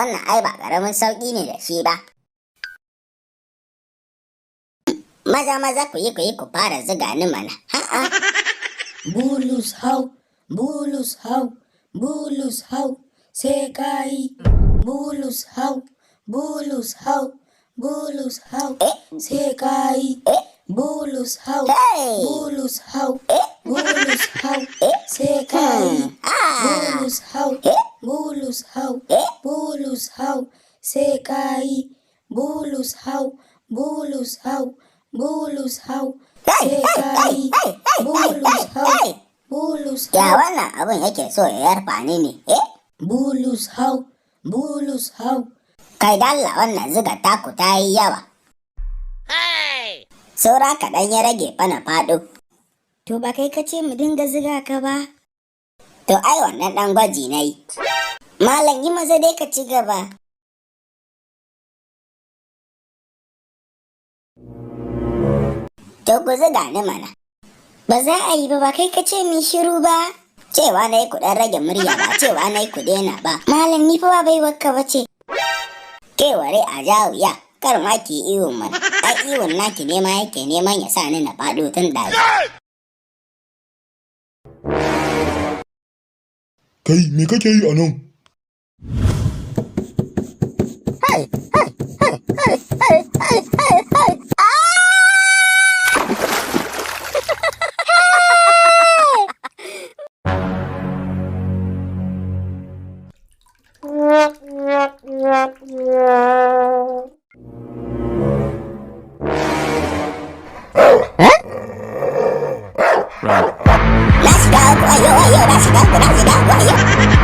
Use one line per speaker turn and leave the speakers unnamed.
Wannan ai ba ƙaramin sauƙi ne da shi ba. Maza maza ku yi ku yi ku fara ziga ni mana. Ha'a.
Bulus hau, bulus hau, bulus hau, sai ka yi. Bulus hau, bulus hau, bulus hau, sai ka yi. Bulus hau,
Hey!
bulus hau, bulus hau, sai ka yi. Bulus hau, bulus hau, bulus hau, sai ka yi. Bulus hau, bulus hau, bulus hau,
Hey,
sai
hey,
ka
hey,
yi.
hey, hey, hey,
Bulus
hey,
hau,
hey.
bulus
Ya
hau.
wannan abun yake so ya yarfa ni ne, eh?
Bulus hau, bulus hau.
Kai dalla wannan ziga taku ta yi yawa. Saura kaɗan ya rage fana faɗo.
To ba kai ka ce mu dinga ziga ka ba.
To ai wannan ɗan gwaji na yi.
Malam, yi maza dai ka ci gaba.
To ku ziga ni mana.
Ba za a yi ba, ba kai ka ce mu shiru ba.
Cewa na yi ku ɗan rage murya ba cewa na yi ku daina ba.
Malam, ni fa ba baiwarka ba ce.
Keware a jawiya kar ma ki yi ihun mana. Ai ihun naki nema yake neman ya sa ni na faɗo tun ɗazu.
Kai, me kake yi a nan?
Na shiga uku, wayo wayo, na shiga uku, na shiga uku, wayo.